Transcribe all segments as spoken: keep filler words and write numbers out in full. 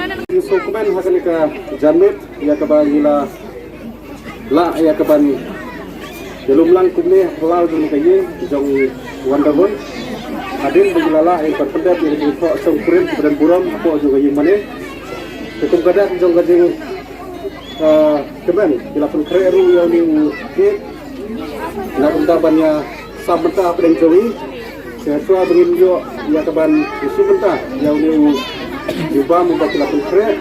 Ngi sngewkmen ha kane ka janmiet ïa kaba ngi la lah ïa kaban ïalum lang kumne ha phyllaw jong ka ïing jong i Wonderwood. Hadien ba ngi la lah ïa kaban pyndep ïa ka jingthoh shongkurim kaba don burom hapoh jong ka ïing mane. Te kum ka dak jong ka jing, ah, kmen, ngi la pynkhreh ruh ïa une u cake. Na kumta ban ïa sam bynta hapdeng jong ngi. Te shuwa ba ngin ïoh ïa kaban ïashem bynta ïa une u jingbam uba ki la pynkhreh.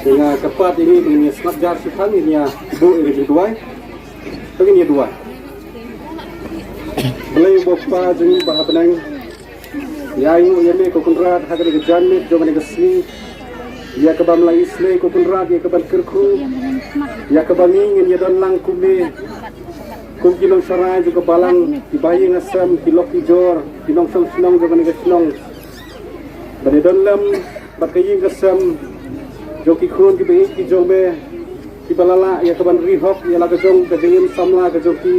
Te nga kyrpad ïa ngi ba ngin ïa sngap jar shi than, ngin ïa buh ïa ka jingduwai. Te ngin ïa duwai. Blei u Kpa jong ngi ba ha bneng. Ngi ainguh ïa me ko Kynrad ha kane ka janmiet jong kane ka sngi. Ïa kaba me la isynei ko Kynrad ïa kaban kyrkhu. Ïa kaba ngi ngin ïa don lang kumne. Kum ki nongsharai jong ka balang, ki bahaïing hasem, ki lok ki jor, ki nongshong shnong jong kane ka shnong. Ban ïa don lem bad ka ïing ka sem jong ki khun kiba ïeit ki jong me, kiba la lah ïa kaban ri hok ïa la ka jong ka jingim samla ka jong ki,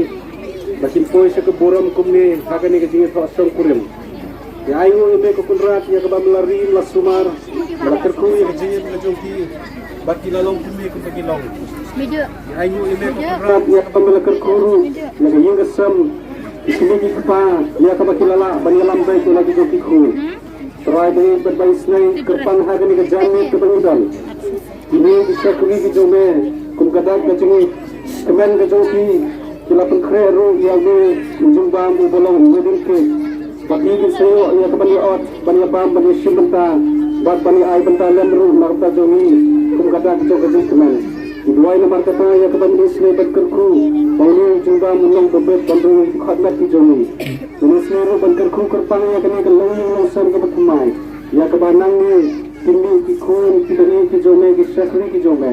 ba kin poi sha ka burom kumne ha kane ka jingïathoh shongkurim. Ngi ainguh ïa me ko Kynrad ïa kaba me la ri, me la sumar, me la kyrkhu ïa ka jingim ka jong ki, bad ki la long kumne kumba ki long. Ngi ainguh ïa me ko Kynrad ïa kaba me la kyrkhu ruh ïa ka ïing ka sem, ki kmie ki kpa, ïa kaba ki la lah ban ïalam beit ïa la ki jong ki khun. Trai ba ïeit bad ba isynei, kyrpang ha kane ka janmiet kaba ngi don. Kine ki shakri ki jong me, kum ka dak ka jingkmen ka jong ki, ki la pynkhreh ruh ïa une u jingbam uba long u wedding cake. Ba ki kin sa ïoh ïa kaban ïa ot, ban ïa bam, ban ïa shim bynta, bad ban ïa ai bynta lem ruh na ka bynta jong ngi, kum ka dak jong ka jingkmen. Ngi duwai namar kata ïa kaban isynei bad kyrkhu ba une u jingbam un long ba bit ban rung khadmat ki jong ngi. Ngi isynei ruh ban kyrkhu kyrpang ïa kane ka longïing longsem kaba thymmai, ïa kaba nangne kin mih ki khun kiba ïeit ki jong me, ki shakri ki jong me.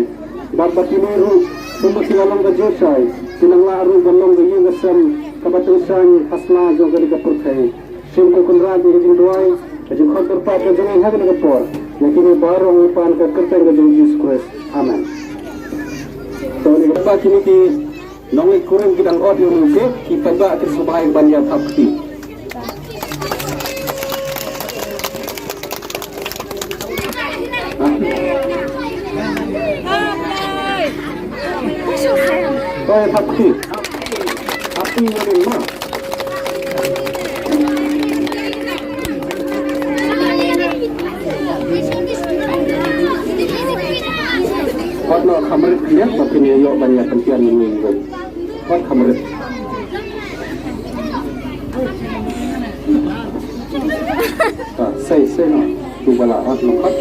Bad ba kine ruh kumba ki la long ka jingshai, kin nang lah ruh ban long ka ïing ka sem kaba tyngshaiñ ha sla jong kane ka pyrthei. Shim ko Kynrad ïa ka jingduwai, ka jingkhot kyrpad ka jong ngi ha kane ka por. Ïa kine baroh ngi pan ha ka kyrteng ka jong u Jisu Khrist. Amen. To, ngi kyrpad kine ki nongleit kurim ki dang ot ïa une u cake, ki paidbah ki sngewbha ban ïa thap kti. To, ïa thap kti. Happy wedding, ma. Wat noh kham rit khyndiat ba kin ïoh ban ïa pyntian ïa ngi ruh. Wat kham rit. Ah, sei, sei noh. Tu ba la ot noh khot.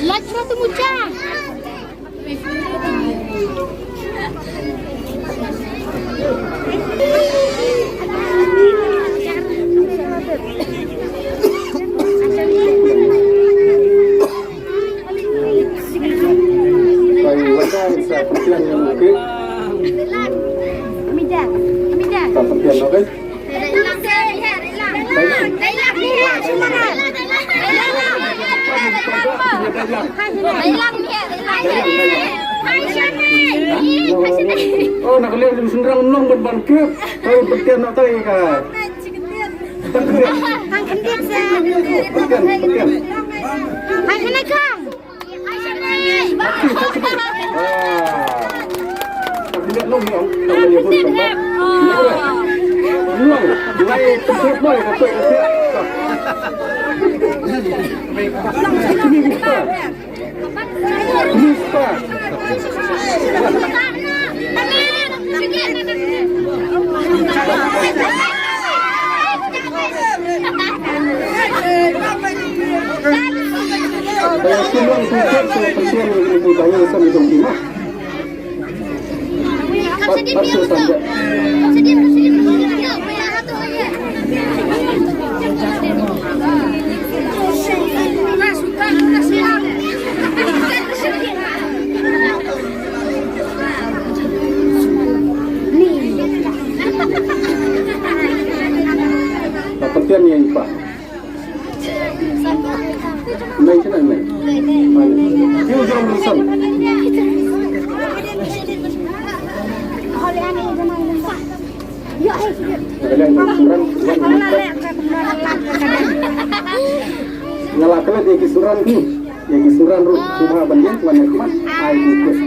Lait satu mucha. Oh, na ka liang jong shynrang nong ban ban kep. Hoi, pyntian na tai ka. Pyntian, pyntian. Hai, kane kang. Ba pyntian ïa i pa. Mei, shu mei. Ïa u jrong rusan. Nga la klet ïa ki synran ki. Ïa ki synran ruh sngewbha ban ïeng wan ïa khmat. Ai ki kut.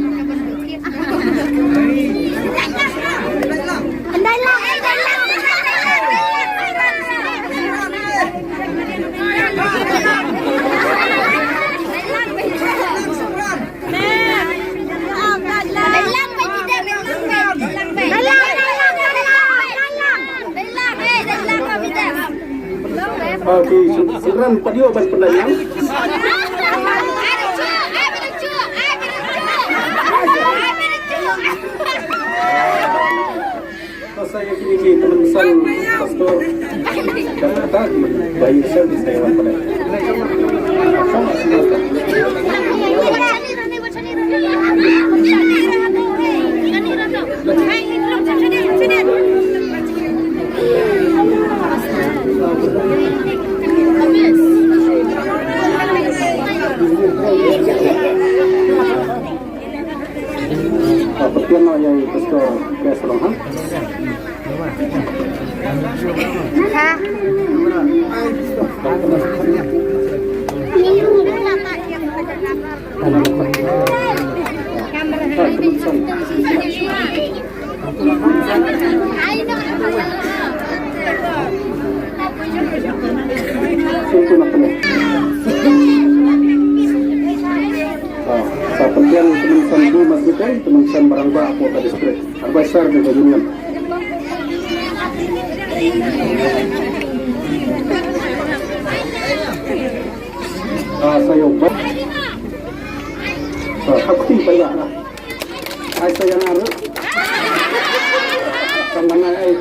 Okay, synran pat ïoh ban pynlait lang. Sa ïa kine ki tymmen san pastor. Kata ki ba ïa sa ki sa ïa wan pynlait. Ka pyntian noh ïa i Pastor Best Rong, ha? Sa pyntian tymmen san Blue Mas Mitei, tymmen san Barang Bah hapoh ka district. Advisor jong ka union. Ah, sa ïoh ba. Sa khapti ba ïa. Ai sa ïa nga ruh. Sa mana ai.